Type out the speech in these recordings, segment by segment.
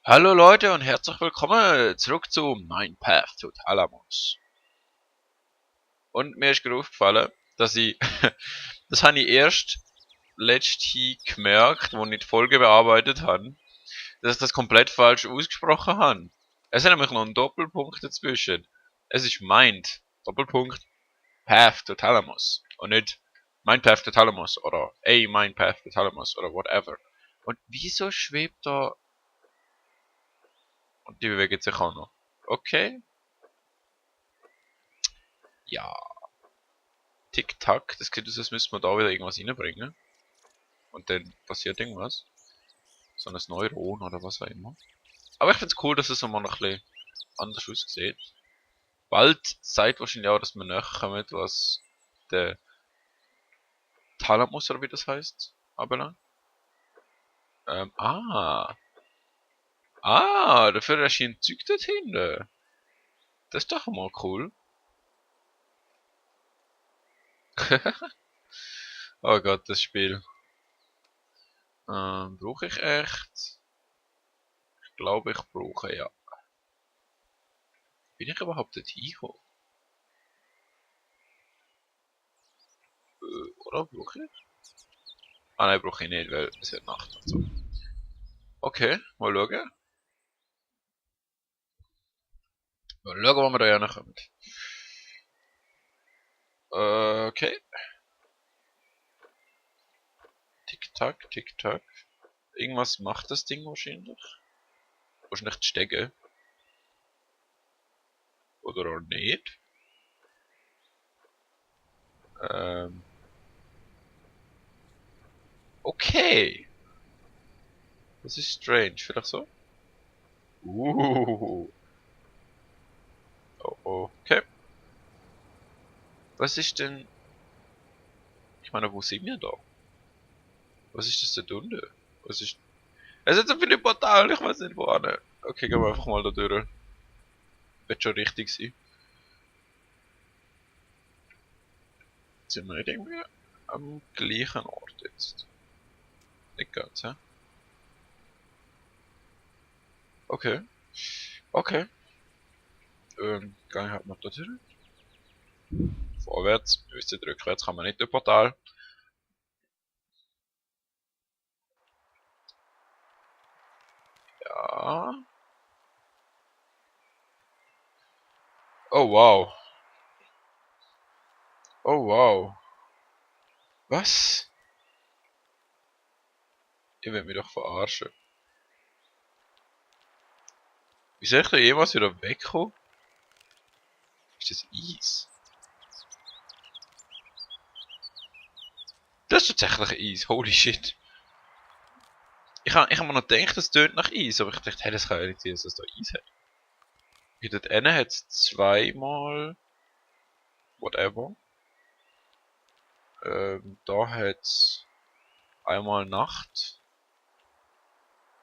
Hallo Leute und herzlich willkommen zurück zu Mein Path to Talamus. Und mir ist gerade aufgefallen, dass ich, das habe ich erst letztens gemerkt, als ich die Folge bearbeitet habe, dass ich das komplett falsch ausgesprochen habe. Es ist nämlich noch ein Doppelpunkt dazwischen. Es ist Mind, Doppelpunkt, Path to Talamus. Und nicht Mein Path to Talamus oder A Mein Path to Talamus oder whatever. Und wieso schwebt da, und die bewegt sich auch noch. Okay, ja. Tick-Tack, das sieht aus, als müssten wir da wieder irgendwas reinbringen. Und dann passiert irgendwas. So ein Neuron oder was auch immer. Aber ich find's cool, dass es mal noch ein bisschen anders aussieht. Bald zeigt wahrscheinlich auch, dass wir näher kommen, was der Thalamus oder wie das heißt, anbelangt. Ähm, ah. Dafür erscheint Zeug dort hinten. Das ist doch mal cool. Oh Gott, das Spiel. Brauche ich echt? Ich glaube, ich brauche ja. Bin ich überhaupt dort hingekommen? Oder brauche ich? Ah nein, brauche ich nicht, weil es wird Nacht und so. Okay, mal schauen. Mal schauen, wo wir da hinkommen. Okay. Tick-Tack, Tick-Tack. Irgendwas macht das Ding wahrscheinlich. Wahrscheinlich die Stege. Oder auch nicht. Ähm. Okay. Das ist strange. Vielleicht so? Uh. Oh, oh. Okay. Was ist denn... Ich meine, wo sind wir da? Was ist das da unten? Was ist... Es sind so viele Portale, ich weiß nicht wo hin. Okay, gehen wir einfach mal da durch. Wird schon richtig sein. Sind wir nicht irgendwie am gleichen Ort jetzt? Nicht ganz, hä? Okay. Okay. Gang halt mal da durch. Vorwärts. Ihr wisst, rückwärts kann man nicht durch Portal. Ja. Oh wow. Oh wow. Was? Ihr wollt mich doch verarschen. Wie soll ich da jemals wieder wegkommen? Ist das Eis? Das ist tatsächlich Eis. Holy shit. Ich hab mir noch gedacht, das tönt nach Eis, aber ich dachte, hey, das kann ja nicht sein, dass es da Eis hat. Hier dort hinten hat es zweimal... Whatever. Da hat es einmal Nacht.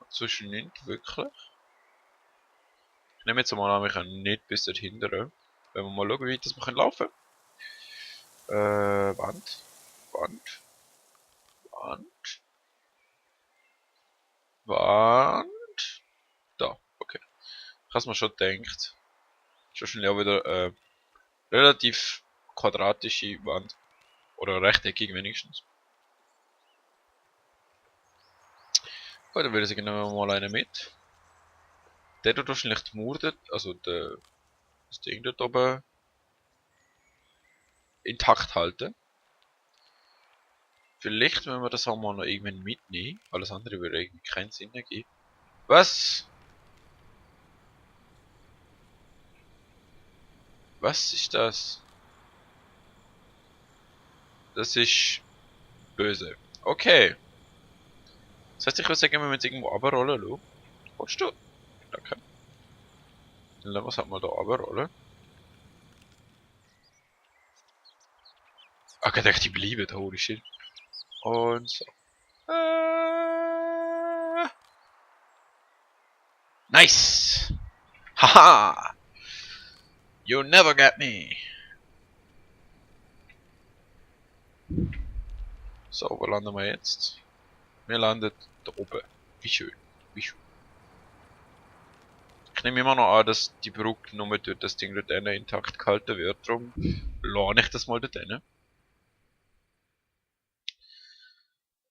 Zwischen nicht wirklich. Ich nehme jetzt mal an, wir können nicht bis dort hindern. Wenn wir mal schauen, wie weit das wir laufen können. Wand. Wand. Wand. Wand. Da, okay. Ich hab's mir schon gedacht. Ist wahrscheinlich auch wieder relativ quadratische Wand. Oder rechteckig wenigstens. Gut, dann würde ich sagen, nehmen wir mal eine mit. Der tut wahrscheinlich die Mauer dort, also das Ding dort oben intakt halten. Vielleicht, wenn wir das auch mal noch irgendwann mitnehmen. Alles andere würde irgendwie keinen Sinn ergeben. Was? Was ist das? Das ist böse. Okay. Das heißt, ich würde sagen, wenn wir jetzt irgendwo runterrollen, schau. Willst du? Danke. Dann lassen wir es halt mal da runterrollen. Okay, ich dachte, die bleiben. Holy shit. Und so. Nice! Haha! You never get me! So, wo landen wir jetzt? Wir landen da oben. Wie schön. Wie schön. nehme immer noch an, dass die Brücke nur durch das Ding dort intakt gehalten wird. Darum lade ich das mal dort hin.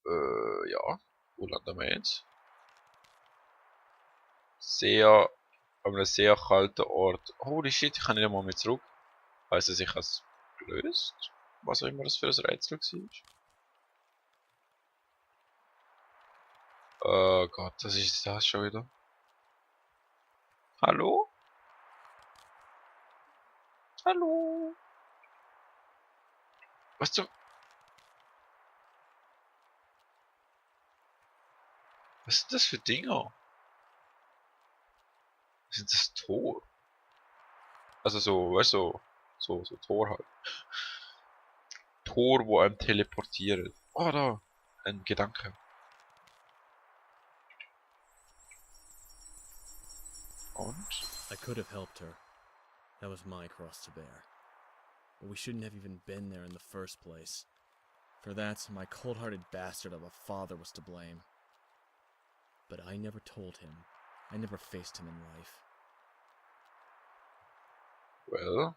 Ja. Wo landen wir jetzt? An einem sehr kalten Ort. Holy shit, ich kann nicht einmal mehr zurück. Heißt es, ich habe es gelöst? Was auch immer das für ein Rätsel war. Oh Gott, was ist das schon wieder? Hallo? Hallo? Was zum... Was sind das für Dinger? Was sind das Tor? Also so, weißt du, so Tor halt. Tor, wo einem teleportiert. Oh, da. Ein Gedanke. Und? I could have helped her. That was my cross to bear. But we shouldn't have even been there in the first place. For that, my cold-hearted bastard of a father was to blame. But I never told him. I never faced him in life. Well.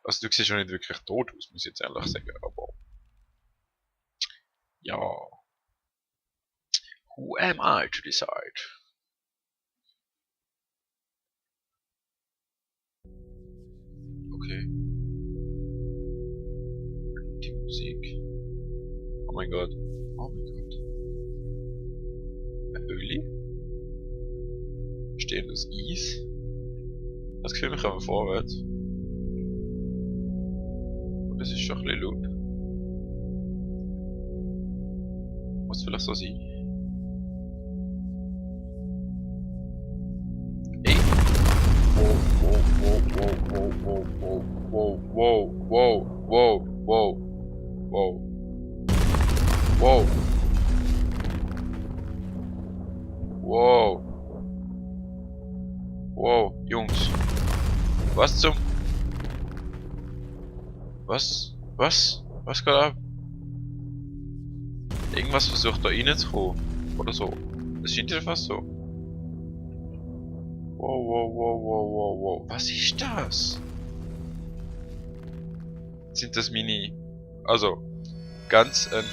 Also du siehst schon nicht wirklich tot aus, muss ich jetzt ehrlich sagen, aber... Ja. Who am I to decide? Okay. Die Musik. Oh mein Gott. Oh mein Gott. Eine Höhle? Stehendes Eis? Das Gefühl, wir kommen vorwärts. Und das ist schon ein bisschen laut. Muss vielleicht so sein. Ey! Wow, wow, wow, wow, wow, wow, wow, wow, wow, wow, wow, wow, wow, wow, Jungs. Was zum... Was? Was? Was geht ab? Irgendwas versucht da reinzukommen. Oder so. Das scheint ja fast so. Wow, wow, wow, wow, wow, wow. Was ist das? Sind das Mini... Also, ganz ein...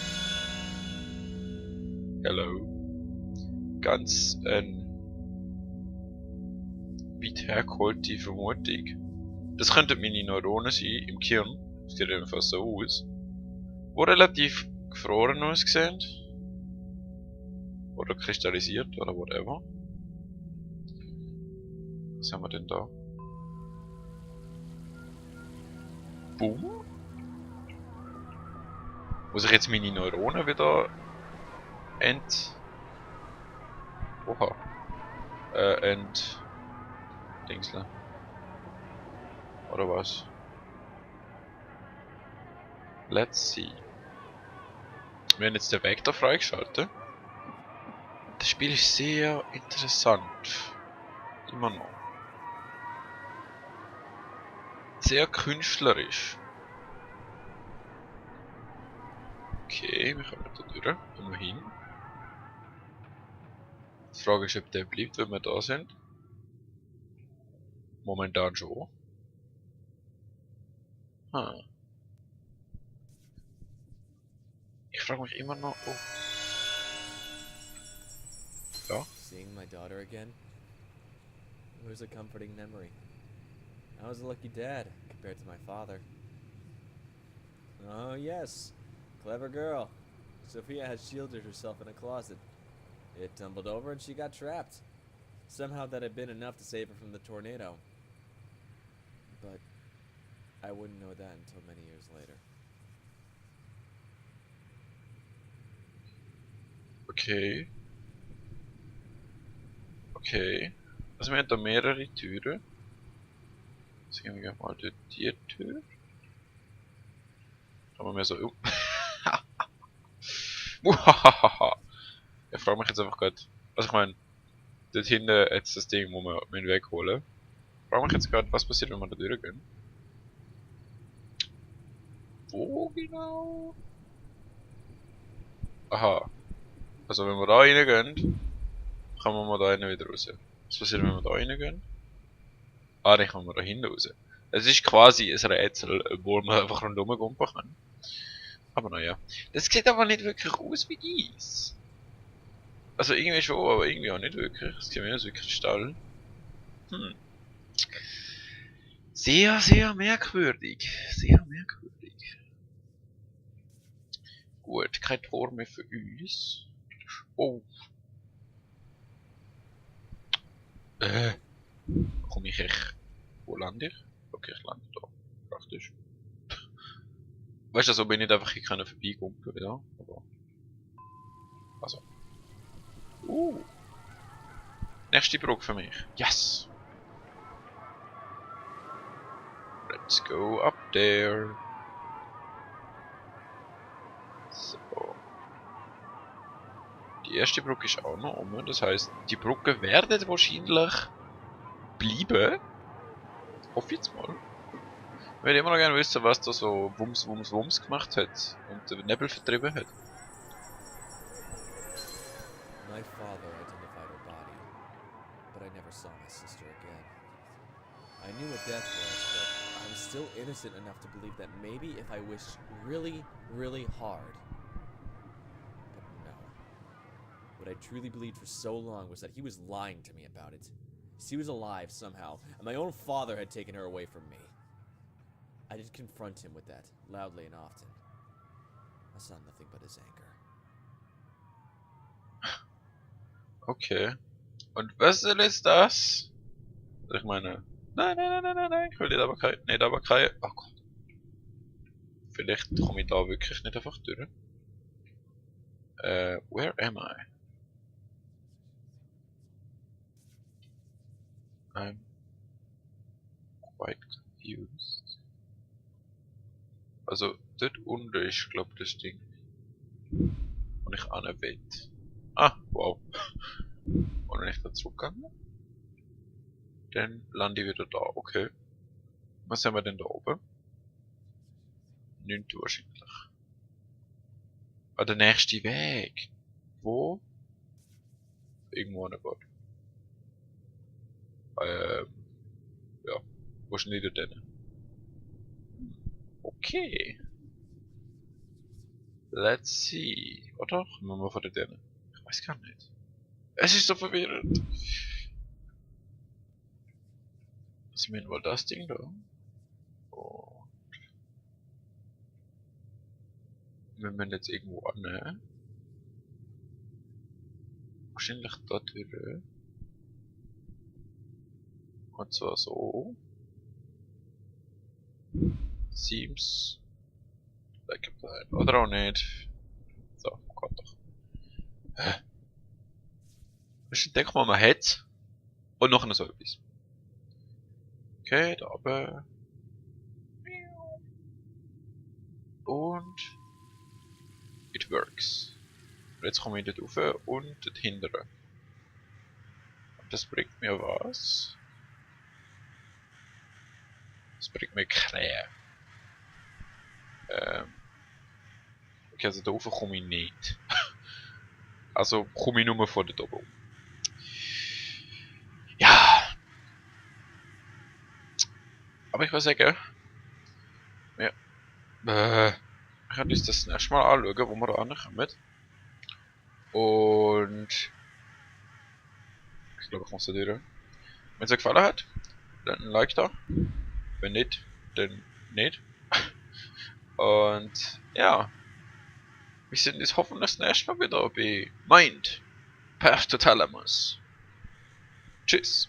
Hello. Ganz ein... weit hergeholte Vermutung. Das könnten meine Neuronen sein im Gehirn. Das sieht jedenfalls so aus. Die relativ gefroren aussehen. Oder kristallisiert oder whatever. Was haben wir denn da? Boom. Muss ich jetzt meine Neuronen wieder Oha. Dingsle. Oder was? Let's see. Wir haben jetzt den Weg da freigeschaltet. Das Spiel ist sehr interessant. Immer noch. Sehr künstlerisch. Okay, wir kommen da durch. Immerhin. Die Frage ist, ob der bleibt, wenn wir da sind. Momentan schon. Hm. Ich frage mich immer noch... Oh. Ja? Seeing my daughter again? It was a comforting memory. I was a lucky dad compared to my father. Oh yes, clever girl. Sophia had shielded herself in a closet. It tumbled over and she got trapped. Somehow that had been enough to save her from the tornado. But I wouldn't know that until many years later. Okay. Okay. Also wir haben da mehrere Türen. Jetzt gehen wir mal durch die Tür. Kann man mehr so... Ich frage mich jetzt einfach gerade... Also ich meine... Dort hinten jetzt das Ding, wo wir ihn wegholen. Ich frage mich jetzt gerade, was passiert, wenn wir da durchgehen. Wo genau? Aha. Also wenn wir da reingehen, kommen wir da rein wieder raus. Was passiert, wenn wir da reingehen? Ah, dann kommen wir da hinten raus. Es ist quasi ein Rätsel, wo man einfach rundherum gumpen kann. Aber naja. Das sieht aber nicht wirklich aus wie Eis. Also irgendwie schon, aber irgendwie auch nicht wirklich. Es sieht mehr aus wie Kristall. Hm. Sehr, sehr merkwürdig. Sehr merkwürdig. Gut, kein Tor mehr für uns. Oh. Komm ich echt... Wo lande ich? Okay, ich lande da. Praktisch. Weißt du, also bin ich nicht einfach hier vorbeigumpen wieder. Aber... Also. Nächste Brücke für mich. Yes! Let's go up there. So. Die erste Brücke ist auch noch um. Das heißt, die Brücke werden wahrscheinlich bleiben. Hoffe ich jetzt mal. Ich würde immer noch gerne wissen, was da so Wums, Wums, Wums gemacht hat und den Nebel vertrieben hat. My father identified her body, but I never saw my sister again. I knew what death was, but I was still innocent enough to believe that maybe if I wished really, really hard. But no. What I truly believed for so long was that he was lying to me about it. She was alive somehow, and my own father had taken her away from me. I did confront him with that, loudly and often. I saw nothing but his anger. Okay. Und was ist jetzt das? Ich meine... Nein, ich will nicht aber kein... Nicht aber kein... Oh Gott. Vielleicht komme ich da wirklich nicht einfach durch. Where am I? I'm quite confused. Also, dort unten ist, glaube ich, das Ding. Und ich an will. Ah, wow. Und wenn ich da zurückgehe, dann lande ich wieder da, okay. Was haben wir denn da oben? Nichts wahrscheinlich. Ah, der nächste Weg. Wo? Irgendwo an der Bord. Ja. Wo ist denn die denn? Okay. Let's see. Oder? Kommen wir mal von denen. Ich weiß gar nicht. Es ist so verwirrend. Was meinen wohl das Ding da? Und wir müssen jetzt irgendwo an. Wahrscheinlich da durch. Und zwar so. Seems like a plan. Oder auch nicht. So, Gott doch. Hä? Ich denke mal, man hat. Und noch so etwas. Okay, da oben. Und. It works. Und jetzt komme ich dort rauf und dort hinten. Und das bringt mir was? Das bringt mir Krähe. Okay, also da rauf komme ich nicht. Also komme ich nur von dort oben. Ja. Aber ich würde sagen, ja, wir können uns das nächste Mal anschauen, wo wir da ankommen. Und ich glaube, ich muss da durch. Wenn es euch gefallen hat, dann ein Like da. Wenn nicht, dann nicht. Und ja, wir sehen uns hoffentlich das nächste Mal wieder bei Mind Path to Thalamus. Tschüss.